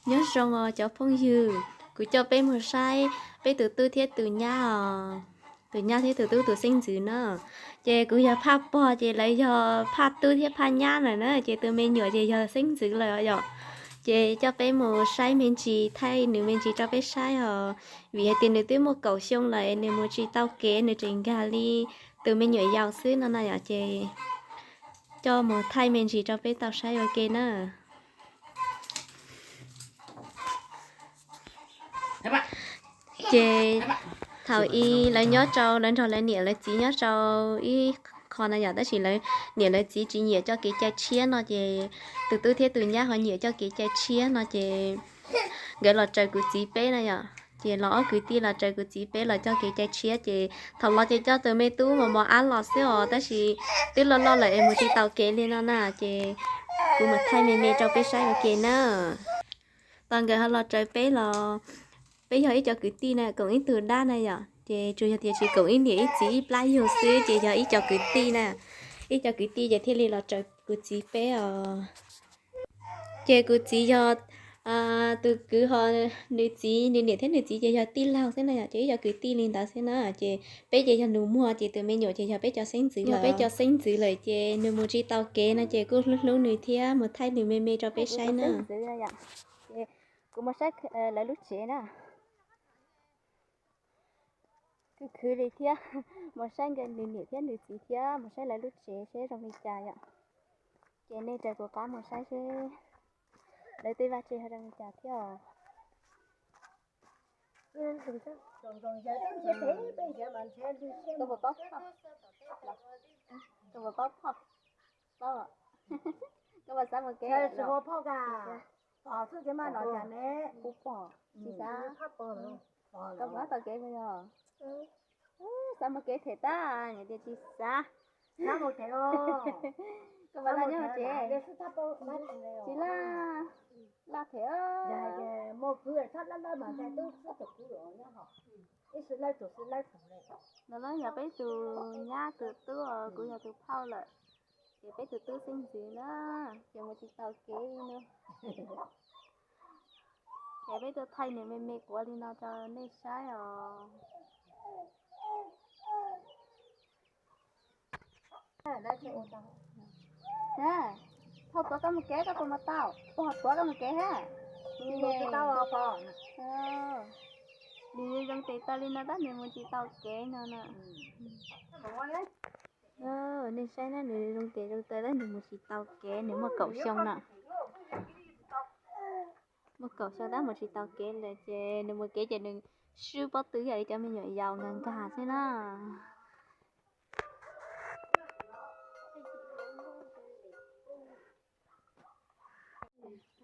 Nyob zoo os cov phooj ywg, kuv coj peb mus saib peb tus tub thiab tus nyab os, tus nyab thiab tus tub tus xeeb ntxwv na. Ces kuv yog phaj pog ces lawv yog phaj tub thiab phaj nyab lawm na, ces tus me nyuam ces yog xeeb ntxwv lawm os yom. Ces coj peb mus saib me ntsis, thaij nws me ntsis rau peb saib os, vim hais tias nws twb muaj kaum xyoo lawm, nws mus tsis tau kev, nws tseem nkag li tus me nyuam yaus xwb no na yom. Ces coj mus thaij me ntsis rau peb tau saib ua ke na. Ces thaum ub lawv nyob rau, lawv nrog lawv niam lawv txiv nyob rau ib qho na yom, tab sis lawv niam lawv txiv tsis nyiam coj kev cai tshiab no ces tus tub thiab tus nyab ho nyiam coj kev cai tshiab no ces nkawd los raws kuv txiv peb na yom. Ces los ob kwv tij los raws kuv txiv peb los coj kev cai tshiab ces thaum los ces coj tus me tub mos mos ab los xwb os, tab sis twb loj loj lawm es mus tsis tau kev li no na ces kuv mam thaij me me rau peb saib ua ke na. Tau nkawd ho los raws peb los, peb yog ib co kwv tij na, koom ib tug dab na yom, ces tsuas yog tias tsis koom ib niam ib txiv ib plab yug xwb ces yog ib co kwv tij na, ib co kwv tij ces thiaj li los raws kuv txiv peb os. Ces kuv txiv yog tus kwv ho nws txiv, nws niam thiab nws txiv ces yog tij laug xwb na yom, ces ib co kwv tij li ntawd xwb na. Ces peb ces yog nus muag, ces tus me nyuam ces yog peb cov xeeb ntxwv, yog peb cov xeeb ntxwv lawm ces nws mus tsis tau kev no ces kuj hlub hlub nws thiab mus thaij nws me me rau peb saib na. Kuv mus saib lawv lub tsev na. Khwv khwv li thiab, mus saib nws niam thiab nws txiv thiab mus saib lawv lub tsev seb zoo li cas yom. Ces nej raws kuv qab mus saib seb lawv tej vaj tse ho zoo li cas thiab os. Koj puas paub phauj? Koj puas paub phauj? Koj puas xav mus kev? Tsis hu phauj ka, pog xwb ces mas los cas ne. Kuv pog, tsis xav. Koj puas tau kev mus yog? Xav mus kev them tab niam tias tsis xav. Koj puas laj nyob hauv tsev? Tsis laj, laj them. No na yog peb tus nyab tus tub, kuv yog tus phauj lawm. Ces peb tus tub xeeb ntxwv na, ces mus tsis tau kev li no. Ces peb tuaj thaij nws me me quav li no rau nej saib os. Phauj tuav koj mus kev, koj puas mus tau? Pog tuav koj mus kev hab. Nws zoo tes taw li no tab nws mus tsis tau kev no na. Nej saib na, nws zoo tes zoo taw tab nws mus tsis tau kev, nws muaj kaum xyoo na. Muaj kaum xyoo tab mus tsis tau kev lawm ces nws mus kev ces nws swb pob tw ib yam li cov me nyuam yaus nkag nkag xwb na.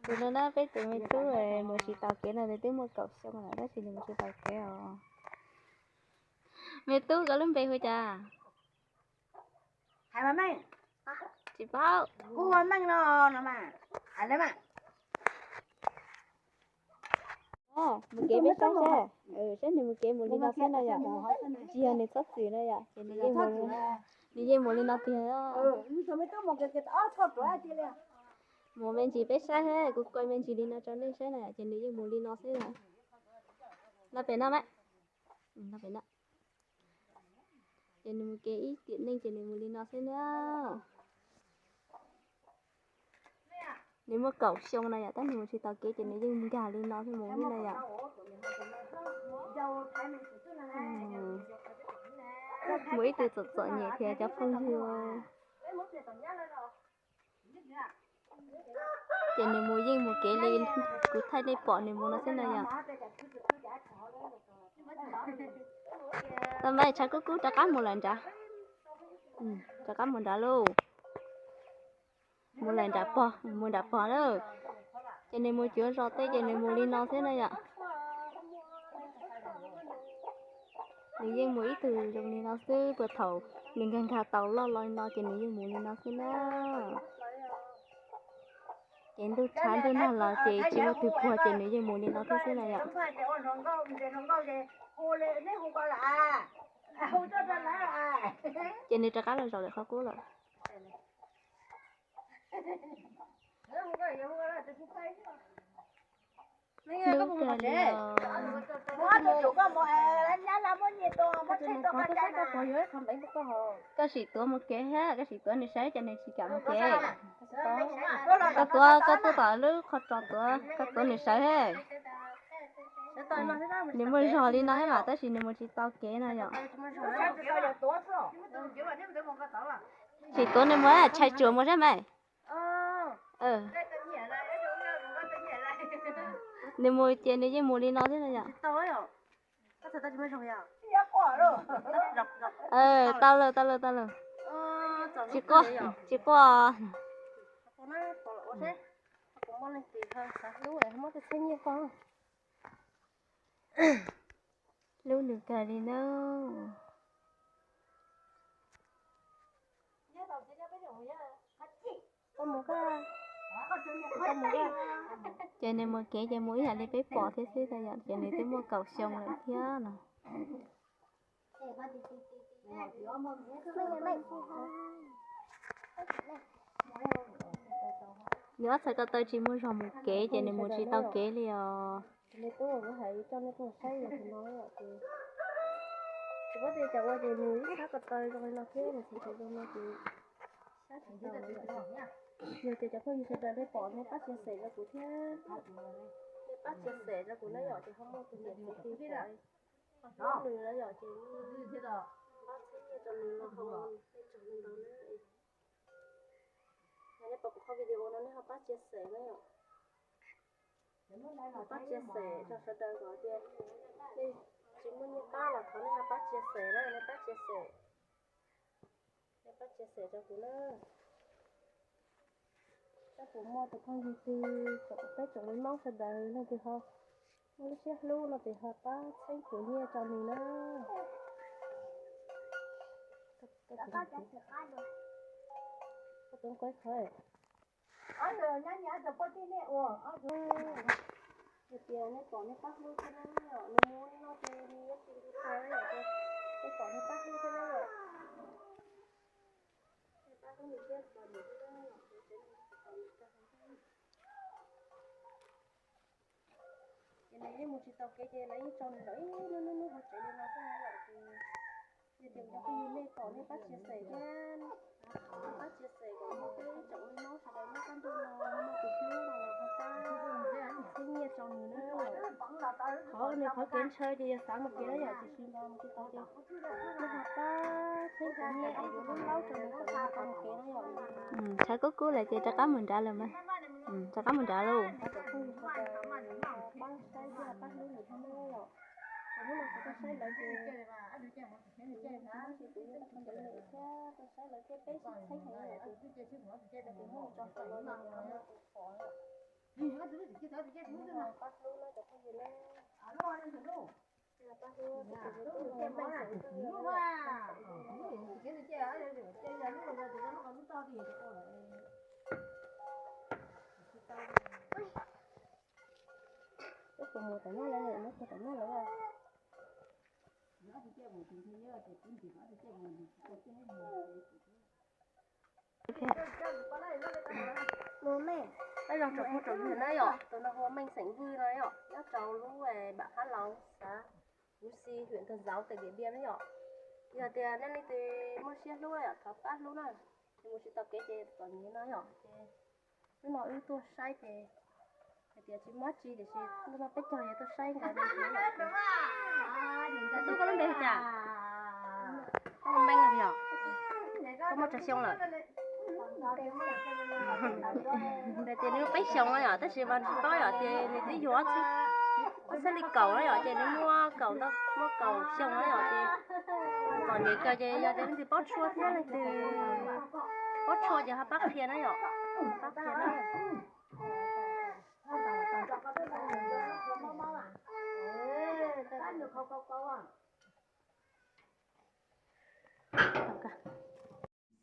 Tus no na peb tus me tub mus tsis tau kev no, nws twb muaj kaum xyoo lawm tab sis nws mus tsis tau kev os. Me tub, koj lub npe hu cas? Hais mas Meej. Tsis paub. Kuv hu Meej no no mas. Hais lawm mas. Mus kev peb saib seb, saib nws mus kev mus li no xwb no yom. Tsis yog nws txhob txwm no yom, ces nws yeej mus li no tiag. Mus me ntsis peb saib, kuv kaw me ntsis li no rau nej saib na, ces nws yeej mus li no xwb na. Los pem no mas. Los pem no. Ces nws mus kev ib tiam neej ces nws mus li no xwb na. Nws muaj kaum xyoo no yom, tab nws mus tsis tau kev ces nws yeej nkag li no xwb mus li no yom. Mus ib tug txom txom nyem thiab cov phooj ywg. Ces nws mus yeej mus kev li kuv thaij nej pom nws mus no xwb na yom. Tau npaj tshav kub kub rov qab mus lawm nrad. Rov qab mus nrad lauj. Mus lawm nram pog, mus nram pog na. Ces nws mus cuav zos tej ces nws mus li no xwb na yom. Nws yeej mus ib tug zoo li no xwb, puag thaum nws nkag nkag tau loj los li no ces nws yeej mus li no xwb na. Ces ntuj tshav ntuj nag los ces tsis muaj twg puag ces nws yeej mus li no thiab xwb na yom. Ces nws rov qab los zaum lawm qhov qub lawm. Koj sim tuav mus kev thiab, koj sim tuav nws saib ces nws tsis kam mus kev. Koj tuav, koj tuaj tom lub qhov tsos tuav, koj tuav nws sawv thiab. Nws muaj zog li no thiab mas tab sis nws mus tsis tau kev no yom. Sim tuav nws mus, tshais tsuas mus saib mas. Nws mus ces nws yeej mus li no thiab no yom. Tau lawm, tau lawm, tau lawm. Tsis quaj, tsis quaj. Hlub nws kawg li na. Ces nws mus kev ces mus ib yam li peb pom thiab xwb, ces nws twb muaj kaum xyoo lawm thiab no. Nws ob txhais ko taw tsis muaj zog mus kev ces nws mus tsis tau kev li os. Tsis paub tias cas ua ces nws ib sab ko taw zoo li no thiab nws txhais ko taw zoo no ces sab tsis tau. Yog tias cov phooj ywg sawv daws nej pom nej pab tsia xem rau kuv thiab, nej pab tsia xem rau kuv na yom, ces ho muaj tus niam tus txiv pom nws na yom, ces pab txheeb nyiaj rau nws los ho ua nej tsaug ntau na. Yog nej pom kuv qhov video no nej ho pab tsia xem na yom. Ho pab tsia xem rau sawv daws kom tias nej tsis muaj nyiaj pab los thov nej ho pab tsia xem na, nej pab tsia xem, nej pab tsia xem rau kuv na. Tab sis muaj tus phooj ywg twg, peb tsoom Hmoob sawv daws leej twg ho muaj lub siab hlub no ces ho pab txheeb kuv nyiaj rau nws na. Hais tias nej pom nej pab hlub thiab na, nws mus li no ces nws yuav tsis nti tau, nej pom nej pab hlub thiab na. Nej pab hlub nws thiab txom nyem thiab na, ces nws yeej mus tsis tau kev ces lawv yeej tso nws zom ib hnub hnub hnub hauv tsev li no xwb na yom. Ces yog tias cov phooj ywg nej pom nej pab tsia xem thiab, nej pab tsia xem kom muaj peb tsoom Hmoob sawv daws nyob qab ntuj no muaj tus hlub no los ho pab txheeb nyiaj rau nws na. Qhov nws qhov kev ntshaw ces yog xav mus kev na yom, tiam sis nto mus tsis tau ces nej ho pab txheeb kuv nyiaj es yuav lub laub rau nws kom nws tau mus kev na yom. Tshav kub kub lawm ces rov qab mus nrad lawm mas. Rov qab mus nrad lauj. Pab saib thiab pab hlub nws thiab na yom. Hnub no kuv tuaj saib lawv ces kuv tsis muaj tsis kuv yuav tau qhov ntawd lawm thiab tuaj saib lawv thiab peb sib txheeb heev lawm ces kuv muab tso saum no ces ho muaj tus pom. Pab hlub na cov phooj ywg na. Pab hlub tus tus YouTube Meej Xeem Vwj na. Wb puas mus tom nyab lawv, muab kiag tom nyab lawv. Peb zoo tsoom phooj tsoom ywg na yom, tus no hu ua Meej Xeem Vwj no yom, nyob rau lub Bam Hab Lauv, xav Kuv Xi, huyện Tuần Giáo, tỉnh Điện Biên na yom. Yog tias nej leej twg muaj siab hlub yom, thov pab hlub na. Ces mus tsis tau kev ces txom nyem no yom, ces hnub no wb tuaj saib ces hais tias tsis muaj tsi tiam sis hnub no peb caug yog tuaj saib nkawd li thiab yom. Tub, koj lub npe hu cas? Koj hu Meej no yom? Koj muaj tsawg xyoo lawm? Nws tias nws muaj peb xyoos no yom, tab sis mas tsis paub yom, ces nws twb yug ob txhiab, ob txhiab li kaum no yom, ces nws muaj kaum ntau, muaj kaum xyoo no yom, ces txom nyem kawg ces yog tias leej twg paub tshuaj thiab leej twg paub tshuaj ces ho pab qhia na yom, pab qhia na.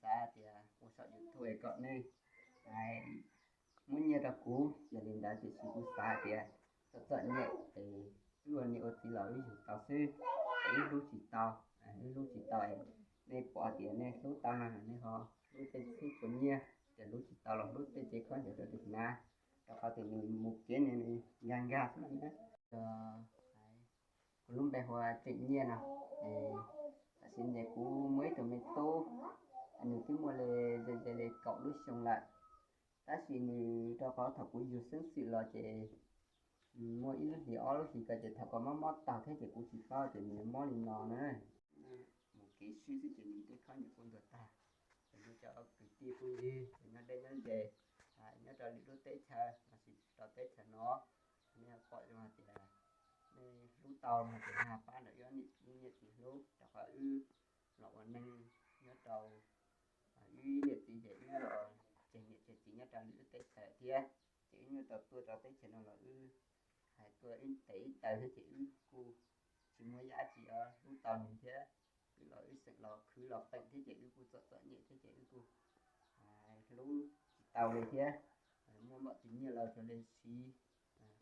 Xav tias ua saum YouTube es kom nej muab nyiaj rau kuv, yog li ntawd tiam sis kuv xav tias txom txom nyem es wb ua niam ua txiv los wb yug tau xwb, es wb hlub tsis tau, wb hlub tsis tau es nej pom tias nej hlub tau no nej ho hlub tej txheeb txhua nyiaj, ces hlub tsis tau los hlub tej tsev khaub ncaws rau tus hnav, Rau qhov tias nws mus kev nws nkag nkag xwb na. Kuv lub npe hu ua Tseem Nyiaj no. Tam sim no kuv muaj ib tug me tub, nws twb muaj li ze ze li kaum lub xyoo lawm, tab sis nws rau qhov thaum kuv yug xeeb xwm los ces muaj ib lub hlis ob lub hlis ko ces thaum ko mob mob taug thiab ces kuv tsis paub tias nws mob li no na. Mus kev swb xwb ces nws tej khob nws kuj ntuag tag. Ces nws cov kwv tij phooj ywg nyob deb nyob ze, nyob rau lwm lub teb chaws los sis rau teb chaws no, nej pom zoo hais tias nej hlub tau no ces nej ho pab nrog wb niam txiv hlub, rau qhov wb los ua neeg nyob rau wb niam txiv ces wb los tseg niam tseg txiv nyob rau lwm lub teb chaws thiab, ces wb nyuaj tau tuaj rau teb chaws no los wb hais tuaj ib tes ib taw thiab ces wb kuj tsis muaj ib yam dab tsi yuav hlub tau nws thiab. Wb los wb xeem los khwv los peem thiab ces wb kuj txom txom nyem thiab ces wb kuj hlub tsis tau li thiab. Muaj npaum tus nyiaj los xyov li siv tsis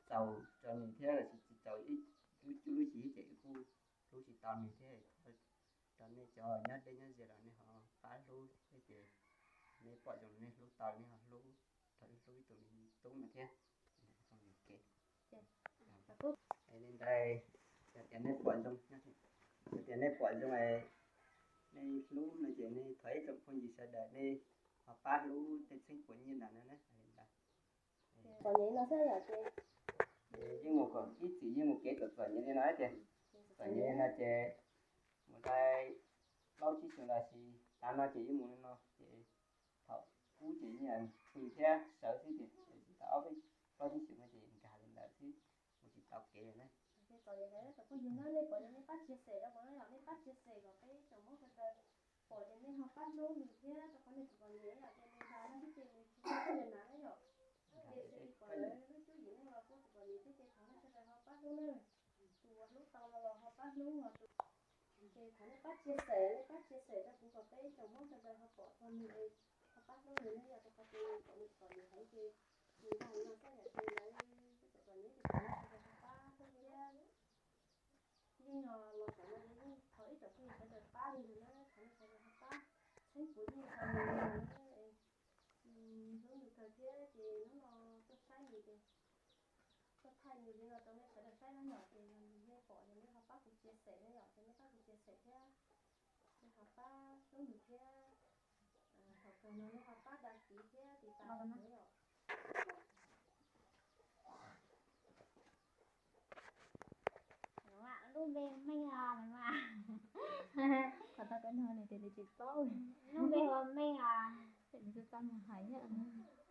txaus rau nws thiab los sis tsis txaus ib lub cuj lub yig thiab ces wb kuj hlub tsis tau nws thiab. Rau nej cov nyob deb nyob ze los nej ho pab hlub thiab ces nej pom zoo nej hlub tau nej ho hlub rau wb hlub ib tug me tub no thiab. Li ntawd, yog tias nej pom zoo, yog tias nej pom zoo, nej hlub no ces nej thov ib tsoom phooj ywg sawv daws nej ho pab hlub tej txheeb puas nyiaj ntawd na. Li ntawd, yeej mus kom ib txwm yeej mus kev kom txom nyem li no tiag. Txom nyem li no ces mus tau plaub tsib xyoos los sis tav no ces yeej mus li no ces thaum kub ces yeej pw thiab sawv xwb ces tsis tau ob peb plaub tsib xyoos no ces nkag li ntawd xwb, mus tsis tau kev na. Txom nyem li ntawd, tsoom phooj ywg na, nej pom ces nej pab share rau kuv na yom, nej pab share kom peb tsoom Hmoob sawv daws pom ces nej ho pab hlub nws thiab, rau qhov nws tseem txom nyem yom, ces nws nkag no xwb ces nws tsis tau poj niam na yom. Tiam sis pom lawv lub cuab yim neej los kuj tseem txom nyem thiab ces thov nej sawv daws ho pab hlub na. Tus uas hlub tau no los ho pab hlub, ho tus, ces thov nej pab share, nej pab share rau kuv kom peb tsoom Hmoob sawv daws ho pom txog nws, ho pab hlub nws na yom, rau qhov tias nws tseem txom nyem heev ces nws nkag no xwb yom, ces lawv kuj tseem txom nyem ces thov nej sawv daws ho pab hlub thiab. Yeej los txog no ces yeej thov ib tsoom phooj ywg sawv daws pab li ntawd na, thov nej sawv daws ho pab txheeb puav leej rau nws na. Hlub nws kawg thiab ces hnub no tuaj saib nws ces tuaj thaij nws li no rau nej sawv daws saib na yom, ces yog nej pom ces nej ho pab kuv share na yom, ces nej pab kuv share thiab, nej ho pab hlub nws thiab. Thaum kawg no nej ho pab đăng ký thiab tiv tam kuv yom. Lub npe Meej os mas. Qhov tau koj nug nws tias nws tsis paub. Lub npe hu ua Meej os. Ces nws tsis tau mus hais thiab.